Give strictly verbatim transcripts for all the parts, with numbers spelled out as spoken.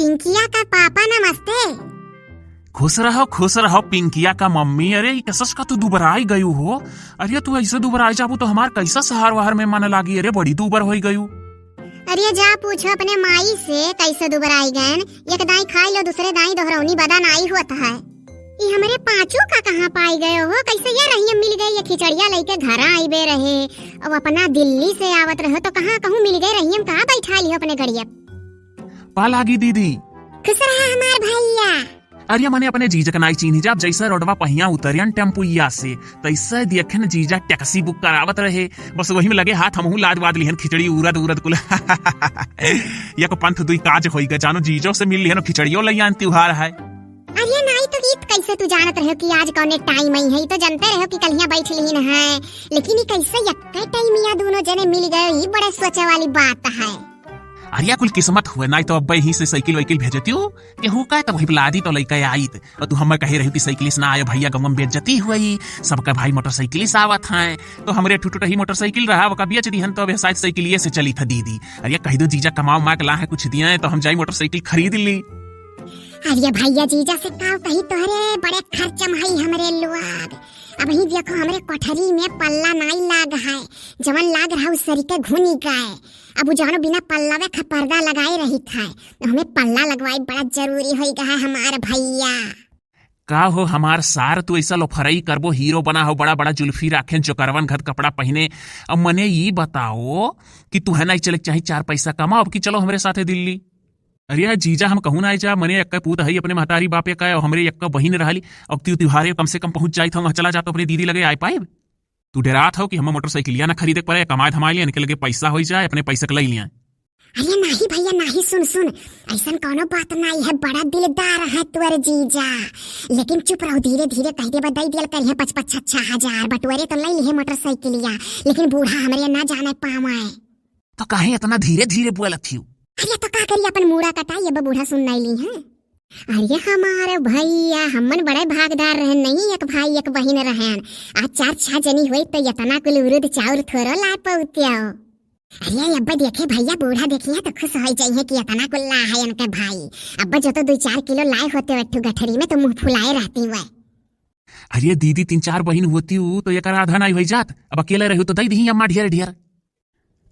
पिंकिया का पापा नमस्ते। खुश रहो, खुश रहो पिंकिया का मम्मी। अरे, ई कसस का तू दुबराई गयू हो? अरे, तू ऐसे दुबराई जाबू तो हमार कैसा शहर वहर में मन लागी? अरे, बड़ी दुबर होई गयू। अरे, जा पूछो अपने माई से कैसे दुबराई गयन। एक दाई खाई लो, दूसरे दाई दोहरौनी बदा नाई होत है। ई हमरे पाँचू का कहाँ पाई गयो हो? कैसे ये रहियम मिल गई, ये खिचड़िया लइके घरा आइबे रहे। अब अपना दिल्ली से आवत रहो तो कहाँ कहूँ मिल गए रहियम, कहाँ बैठा लियो अपने गड़िया? पा लागी दीदी। खुश रहा हमार भैया। अरे मने अपने जीजा के नाई चीन्ही जाब, जैसे रोडवा पहिया उतरियन टेम्पुइया से, तैसे देखे न जीजा टैक्सी बुक करावत रहे। बस वही में लगे हाथ, हमहू लाद वाद लिहन खिचड़ी उरद उरद कुल। एक पंथ दुई काज होई गए, जानो जीजो से मिल लिहन, खिचड़ियो लइयान त्योहार है। अरे नाई तो गीत कैसे तू जानत रहे कि आज कौने टाइम आई है? ई तो जानते रहे कि कल यहाँ बैठ लिहिन है, लेकिन ई कैसे यक्के टाइम या दोनों जने मिल गए, ई बड़े सोचे वाली बात है। अरे कुल किस्मत हुए, नाई तो अब्बे यहीं से साइकिल वाइकिल भेजतियो, केहू का तो वही बुला दी तो लइका आईत। और तू हमें कहे रही कि साइकिलिस ना आयो भैया, गंगम बेइज्जती हुई, सबका भाई मोटरसाइकिलिस आवत हैं, तो हमरे ठुटुटही मोटरसाइकिल रहा, वका बेच दिहन तो अब शायद साइकिलिए से चली था दीदी। अरे कह दो जीजा कमाओ माँ के ला है कुछ दिए तो हम जाई मोटरसाइकिल खरीद ली। अरे भैया, जीजा से काव कही, तोहरे बड़े खर्चम हई हमरे लोग। अबहीं देखो, हमरे कोठरी में पल्ला नाई लाग है, जवन लाग रहा उ सरी के घुनी गए। अब उ जानो बिना पल्लावे खा पर्दा लगाए रही था, तो हमें पल्ला लगवाई बड़ा जरूरी होई गए है हमार भैया। का हो हमार सार, तू ऐसा लोफरई करबो, हीरो बना हो, बड़ा बड़ा जुल्फी राखे, जोकरवन घत कपड़ा पहिने। अब मने ई बताओ कि तू है ना चले के चाही चार पैसा कमाओ, अब कि चलो हमरे साथे दिल्ली। अरे यार जीजा, हम कहूँ ना आई जा, मने यक्का पूत हई अपने महतारी बापे का, और हमरे यक्का बहिन रहली, अब त्यू त्योहारे कम से कम पहुँच जाई था, वहाँ चला जाता अपने दीदी लगे आए पाइब। तू डेरात हो कि हम मोटरसाइकिलिया ना खरीदे के पड़े, कमाए धमाए लिया, इनके लगे पैसा होई जाए, अपने पैसा के लई लिया। अरे नाही भैया नाही, सुन सुन, ऐसन कौनो बात नाही है, बड़ा दिलदार है तोर जीजा। लेकिन चुप रहो, धीरे धीरे कह देबा, दई दियल करिहे पाँच पाँच छह छह हजार, बटुअरे तो लई लिहे मोटरसाइकिलिया, लेकिन बूढ़ा हमरे ना जाने पावे। तो काहे इतना धीरे धीरे बोलत हियो? अरे तो का करी, अपन मूड़ा कटाई, अब बूढ़ा सुन नाई ली है। अरे हमारे भैया, हमन बड़े भागदार रहन, नहीं एक भाई एक बहिन रहन। आज चार छह जनी होई तो इतना कुल उरुद चाउर थोरो ला पउत्यो। अरे अब्बे देखे भैया, बूढ़ा देखिए तो खुश हो जाइए कि इतना कुल ला है इनके भाई। अब्बे जो तो दो चार किलो लाए होते अट्ठू गठरी में तो मुंह फुलाए रहती हुए। अरे दीदी, तीन चार बहिन होती हूँ तो एक आधा नाई हो जात, अब अकेले रही तो दई दी अम्मा ढेर ढेर।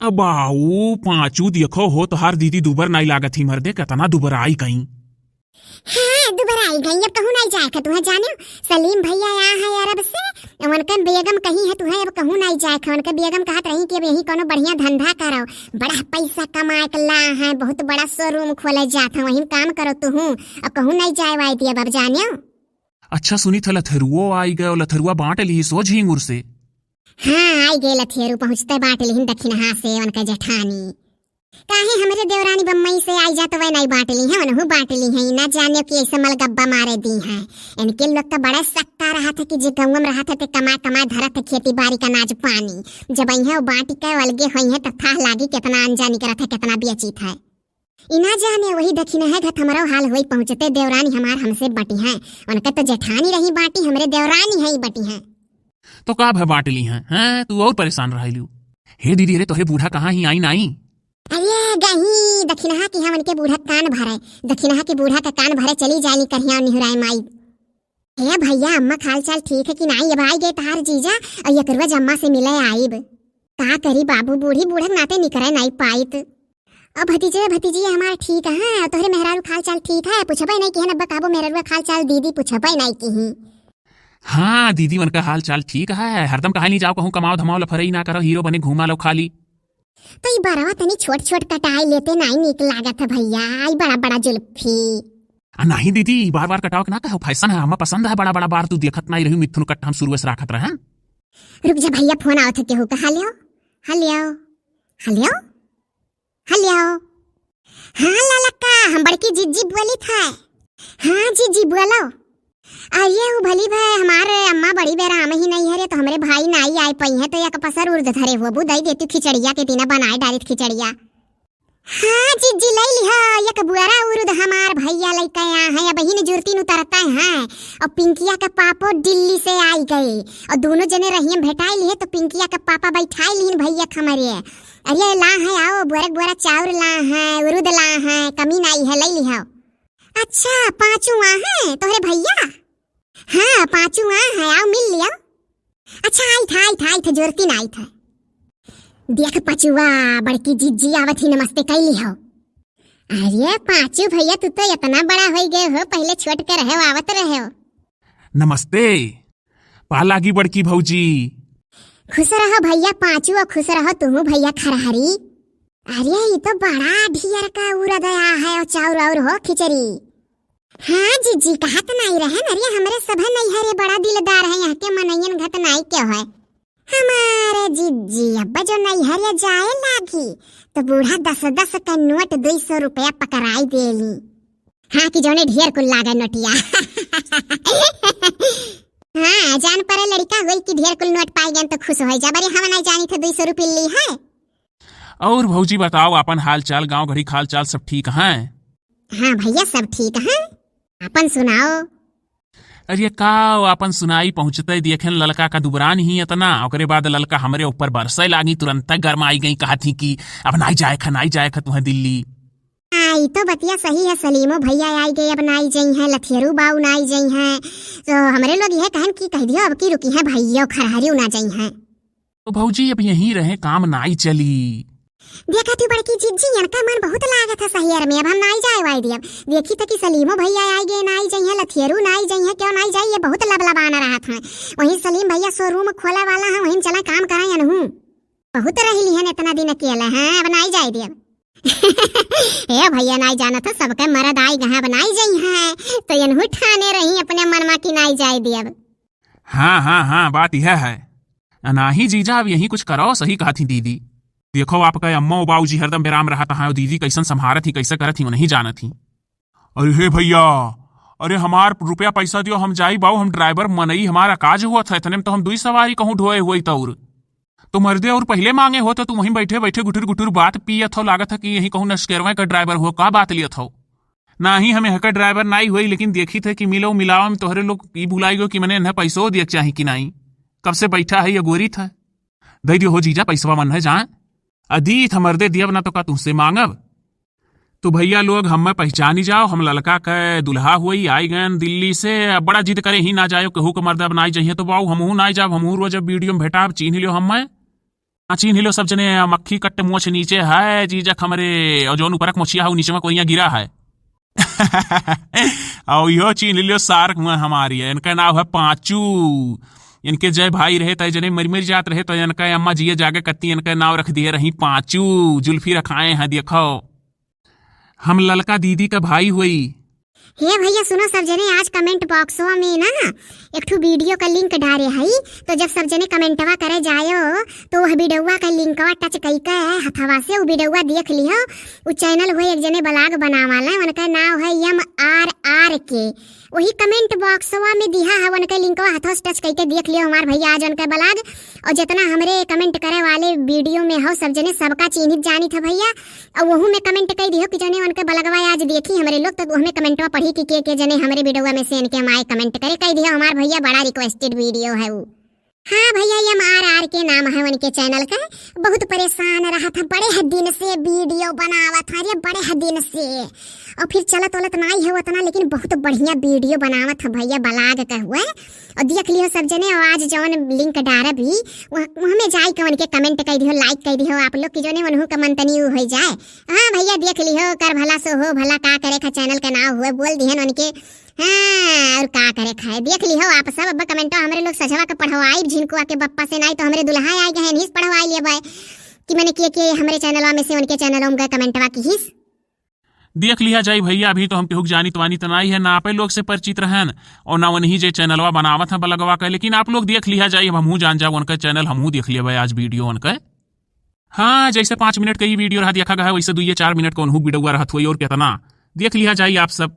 अब आऊ पाँचू देखो हो, तोहार दीदी दुबर नाई लागत ही मर्दे, केतना दुबर आई गई। हाँ, दुबर आई गई, अब कहूँ नाई जाए खा तुहा जाने। सलीम भैया आया है अरब से, उनके बेगम कही है तुहा अब कहूँ नाई जाए खा। उनके बेगम कहत रही कि अब यही कोनो बढ़िया धंधा करो, बड़ा पैसा कमाए के ला है, बहुत बड़ा शोरूम खोले जात है, वहीं काम करो तुहू, अब कहूँ नाई जाए वाई दिया अब जाने। अच्छा सुनी था लथरुओ आई गयो, लथरुआ बांट ली सो झींगुर से। हाँ, आई गए लथेरू, पहुँचते बांट लिहिन दक्षिणहा से उनका जेठानी। काहे हमरे देवरानी बम्बई से आई जात वह नाई बांट ली है, उनहु बांट ली है, ना जाने कि ऐसे मलगब्बा मारे दी है। इनके लोग का बड़ा सक्का रहा था कि जे गाँव में रहा था ते कमा कमा धरत है खेती बारी का अनाज पानी। जब आई है वो बांट के अलगे हुई है तो था लागी कितना अनजानी करत है, कितना बेचित है। इना जाने वही दखिनहे घत हमरो हाल होई पहुँचते देवरानी हमार हमसे बटी हैं। उनका तो जेठानी रही बाटी, हमरे देवरानी है बटी हैं। तो का भय बांट ली हैं, हैं? तू और परेशान रह लियो। हे दीदी, अरे तोहरे बूढ़ा कहाँ ही आई नाई? अरे गही दखिनहा की हम उनके बूढ़ा कान भरे, दखिनहा की बूढ़ा का कान भरे चली जानी करिया निहुराए माई। ए भैया, अम्मा का हाल चाल ठीक है कि नाई? अब आई गए तहार जीजा, और एक रोज अम्मा से मिले आइब। का करी बाबू, बूढ़ी बूढ़क नाते निकरे नाई पाइत। अब भतीजे भतीजी हमार ठीक है, और तोहरे मेहरारू का हाल चाल ठीक है? पूछबे नहीं किहन अब्बा, कहबो मेहरारू का हाल चाल दीदी पूछबे नहीं किही। हाँ दीदी, उनका हाल चाल ठीक है, हरदम कहा नहीं जाओ कहूँ कमाओ धमाओ लफरई ना करो, हीरो बने घूमा लो खाली। तो ई बरवा तनी छोट छोट कटाई लेते नाई नीक लागत है भैया, आई बड़ा बड़ा जुल्फी। आ नहीं दीदी, बार बार कटाओ के ना कहो, फैशन है, हमें पसंद है बड़ा बड़ा बार, तू देखत नाई रही मिथुन कट हम शुरू से राखत रहन। रुक जा भैया, फोन आवत है केहू का। हेलो, हेलो, हेलो, हेलो। हाँ ललका, हम बड़की जिज्जी बोली था। हाँ जिज्जी बोलो। अरे उ भली भाई, हमारे अम्मा बड़ी बेरा आम ही नहीं है रे, तो हमरे भाई नाई आए पई है, तो एक पसर उर्द धरे हो, बू दई देती खिचड़िया के तीना बनाए डारित खिचड़िया। हाँ जिज्जी, लई लिहा, एक बुआरा उरुद हमार भैया लइके आ है, अब ही जुरती नु तरता है। और पिंकिया का पापो दिल्ली से आई गए, और दोनों जने रहियम भेटाई लिहे, तो पिंकिया का पापा बैठाई लिहिन भैया खमरे। अरे ला है, आओ, बोरक बोरा चाउर ला है, उरुद ला है, कमी नाई है, लई लिहा। अच्छा, पाँचू आ हैं तोहरे भइया? हाँ, पाँचू आ हैं, आओ मिल लियो। अच्छा, आइत है, आइत है, आइत है, जोरती ना आइत है। देख पचुआ, बड़की जिज्जी आवत ही, नमस्ते कइ लिहो। अरे पाँचू भइया, तू तो एतना बड़ा होइ गए हो, पहिले छोट के रहे हो, आवत रहे हो। नमस्ते, पाँव लागी बड़की भौजी। खुश रहो भइया पाँचू, और खुश रहो तुहू भइया खरहरी। अरे, ई तो बड़ा ढियर का उरद आया है और चाउर और हो खिचड़ी। हाँ जिज्जी, कहत नाई रहन, अरे हमरे सभे नैहरे बड़ा दिलदार है, यहाँ के मनइयन घत नाई के है। हमारे जिज्जी, अब जो नैहरे जाए लागी, तो बूढ़ा दस दस का नोट दुई सौ रुपया पकड़ाई देली। हाँ, कि जौने ढेर कुल लागे नोटिया। हाँ, जान परे लड़का होई कि ढेर कुल नोट पाई गन तो खुश होई जा। बरे हम नहीं जानी थे दुई सौ रुपये ली है। और भौजी बताओ, आपन हाल चाल, गाँव घड़ी के हाल चाल सब ठीक हैं? हाँ भइया, सब ठीक हैं, आपन सुनाओ। अरे का, आपन सुनाई, पहुँचते देखेन ललका का दुबरान ही एतना, ओकरे बाद ललका हमरे ऊपर बरसे लागी, तुरंत गरमाई गई, कहत ही कि अब नाई जाए खा, नाई जाए खा तुहें दिल्ली। हाँ, ई तो बतिया सही है, सलीमो भइया आई गए, अब नाई जइहैं, लथियरू बाऊ नाई जइहैं। तो हमरे लोग यह कहन कि कह दियो अब की रुकिहैं भइयो, खरहरियो ना जइहैं। तो भौजी अब यहीं रहे, काम नाई चली। देखा थी बड़की जिज्जी, इनका मन बहुत लागत है शहर में, अब हम नाई जाए वाई दियब। देखी तो कि सलीमो भइया आई गए, नाई जइहैं, लथियरू नाई जइहैं, क्यों नाई जाई, ये बहुत लबलबाना रहत हैं। वहीं सलीम भइया showroom खोले वाला है, वहीं चला काम कराए अनहू। बहुत रह लिहन इतना दिन अकेले हैं, अब नाई जाए दियब। ए भइया, नाई जानत हो, सबके मरद आई गए, अब नाई जइहैं, तो इनहू ठाने रही अपने मन मा कि नाई जाए दियब। हाँ, हाँ, हाँ, बात यह है। अनाही जीजा, अब यहीं कुछ करो, सही कहत ही दीदी। देखो, आपका अम्मा और बाबूजी हरदम बेराम रहत हैं, और दीदी कैसन संभारत ही, कैसे करत ही, वो नहीं जानत ही। अरे हे भइया, अरे हमार रुपया पैसा दियो, हम जाई बाऊ, हम driver मनई, हमारा काज होत है, इतने में तो हम दुई सवारी कहूँ ढोए हुए तौर। तो मर्दे और पहिले मांगे होत तो तू वहीं बैठे बैठे गुटुर गुटुर बात पियत हो, लागत है कि यहीं कहूँ नस्केरवा का driver हो, का बात लियत हो। नाही हम यहाँ का driver नाई होई, लेकिन देखी थे कि मिलो मिलावा में तोहरे लोग ई भुलाई गो कि मने इन्हें पैसो दिए के चाही कि नाई। कब से बैठा है ये गोरी था, दे दियो हो जीजा पैसवा मन है जाए। अदीत हमर दे दियब ना तो का तुमसे मांगब। तो भइया लोग हमें पहचानी जाओ, हम ललका के दुल्हा हुई, आई गयन दिल्ली से। अब बड़ा जिद करे ही ना जायो, केहू के मर्द अब नाई जइहैं तो बाऊ हमहू नाई जाब, हमहू रोज अब video में भेटाब, चीन्ह लियो हमें। हाँ, चीन्ह लियो सब जने, मक्खी कट्ट मोछ नीचे है, जीजक हमरे, और जौन ऊपरक मोछिया है, वो नीचे में कोरिया गिरा है। और यो चीन्ह लियो सार हुआ हमारी है, इनका नाव है पाँचू। इनके जय भाई रहे, तय जने मर मर जात रहे, तो इनका अम्मा जिए जागे कत्ती इनका नाव रख दिए रही पाँचू, जुल्फी रखाए हैं, देखो। हम ललका दीदी का भाई होई। हे भइया सुनो सब जने, आज comment boxवा में ना एक ठो video का link डारे हई, तो जब सब जने commentवा करे जायो तो वह videoवा का linkवा touch कई के हथवा से उ videoवा देख लिहो। उ channel हुए एक जने blog बनावाला, उनका नाव है M R R K। वही comment boxवा में दिहा है उनका linkवा, हथवा से touch कई के देख लिहो हमार भइया आज उनका blog। और जितना हमरे comment करे वाले video में हो सब जने, सबका चिन्हित जानित है भइया। और वहू में comment कई दिहो कि जने उनके blogवा आज देखी हमरे लोग, तो हमें commentवा पढ़ी कि के के जने हमरे videoवा में से इनके माए comment करे, कई दिहो हमार भइया, बड़ा requested video है उ। हाँ भइया, M R R K नाम है उनके channel का। बहुत परेशान रहत है, बड़े दिन से video बनावत है रे, बड़े दिन से। और फिर चलत वलत नाई है उतना, लेकिन बहुत बढ़िया video बनावत है भइया, blog का हुए। और देख लिहो सब जने, और आज जौन link डारब ही, वह, वह में जाई के उनके comment कई दिहो, like कई दिहो आप लोग, कि जौने उनहू का मन तनी उ हो जाए। हाँ भइया, देख लिहो, कर भला सो हो भला, का करे खा channel का नाव हुए, बोल दिहन उनके। हाँ, और का करे खाए, देख लिहो आप सब। अब commentवा हमरे लोग सझवा के पढ़वाई, झिनकुआ के बप्पा से नाई तो हमरे दुल्हा आए गए हैं, नहीं पढ़वाई लिए बाय कि मने के, के हमरे channelवा में से उनके channelवा में गए commentवा की हिस। देख लिहा जाई भइया, अभी तो हम केहू के जानित वानित नाई है, ना आपे लोग से परिचित रहन और ना उन्हीं जे channelवा बनावत हैं blogवा के, लेकिन आप लोग देख लिहा जाई, अब हमहू जान जाओ उनका channel, हमहू देख लिया भाई आज video उनका। हाँ, जैसे पाँच मिनट का ई video रहा देखा गया है, वैसे दुइये चार मिनट का उनहू videoवा रहत होई और कितना। देख लिहा जाई आप सब।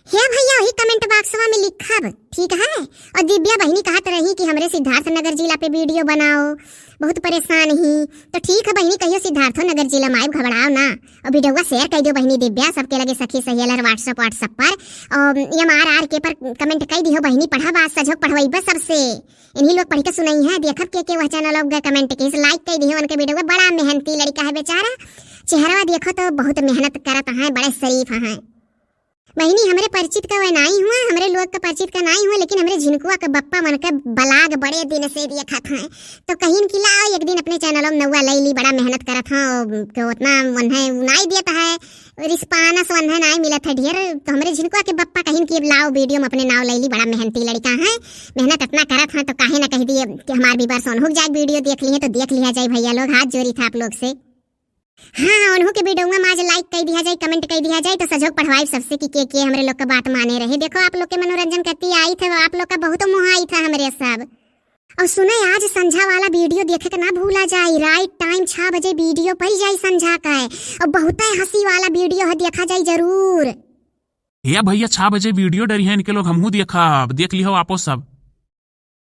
हे भइया, वही comment boxवा में लिखब, ठीक है? और दिव्या बहिनी कहत रही कि हमरे सिद्धार्थ नगर जिला पे video बनाओ, बहुत परेशान ही। तो ठीक है बहिनी, कहियो सिद्धार्थो नगर जिला में आइब, घबराओ ना। और videoवा share कई दियो बहिनी दिव्या, सबके लगे सखी सहेलर WhatsApp, WhatsApp पर। और M R R K पर comment कई दियो बहिनी, पढ़ब आज सझोक पढ़वइबे सबसे। इन्हीं लोग पढ़ के सुनइहैं, देखब के के वह channel लोग comment किस, like कई दियो उनके videoवा। बड़ा मेहनती लड़का है बेचारा, चेहरवा देखो तो बहुत मेहनत करत हैं, बड़े शरीफ हैं। बहिनी, हमरे परिचित का वह नाई हुआ, हमरे लोग का परिचित का नाई हुआ, लेकिन हमरे झिनकुआ के बप्पा मन के vlog बड़े दिन से देखत हैं, तो कहिन कि लाओ एक दिन अपने channel में नौवा लई ली, बड़ा मेहनत करत हैं, तो उतना मन है नाई देत है, response मन है नाई मिलत है ढेर, तो हमरे झिनकुआ के बप्पा कहिन कि लाओ video में अपने नाव लई ली, बड़ा मेहनती लड़का है, मेहनत इतना करत हैं, तो काहे ना कह दिए कि हमार viewers उनहू के जाके video देख लिहे, तो देख लिया जाए भैया लोग, हाथ जोड़ी था आप लोग से। हाँ, हाँ, उनहू के video में आज like कई दिया जाए, comment कई दिया जाए, तो सजोग पढ़वाई सबसे कि के, के हमरे लोग का बात माने रहे। देखो, आप लोग के मनोरंजन करती आई थे, आप लोग का बहुत मोह आई था हमरे सब। और सुने, आज संझा वाला video देखे के ना भूला जाए, right time छह बजे video पड़ जाए संझा का है, और बहुत हंसी वाला video है, देखा जाए जरूर। हे भैया, छह बजे video डरी है इनके लोग, हमहू देखब, देख लिहो आपो सब।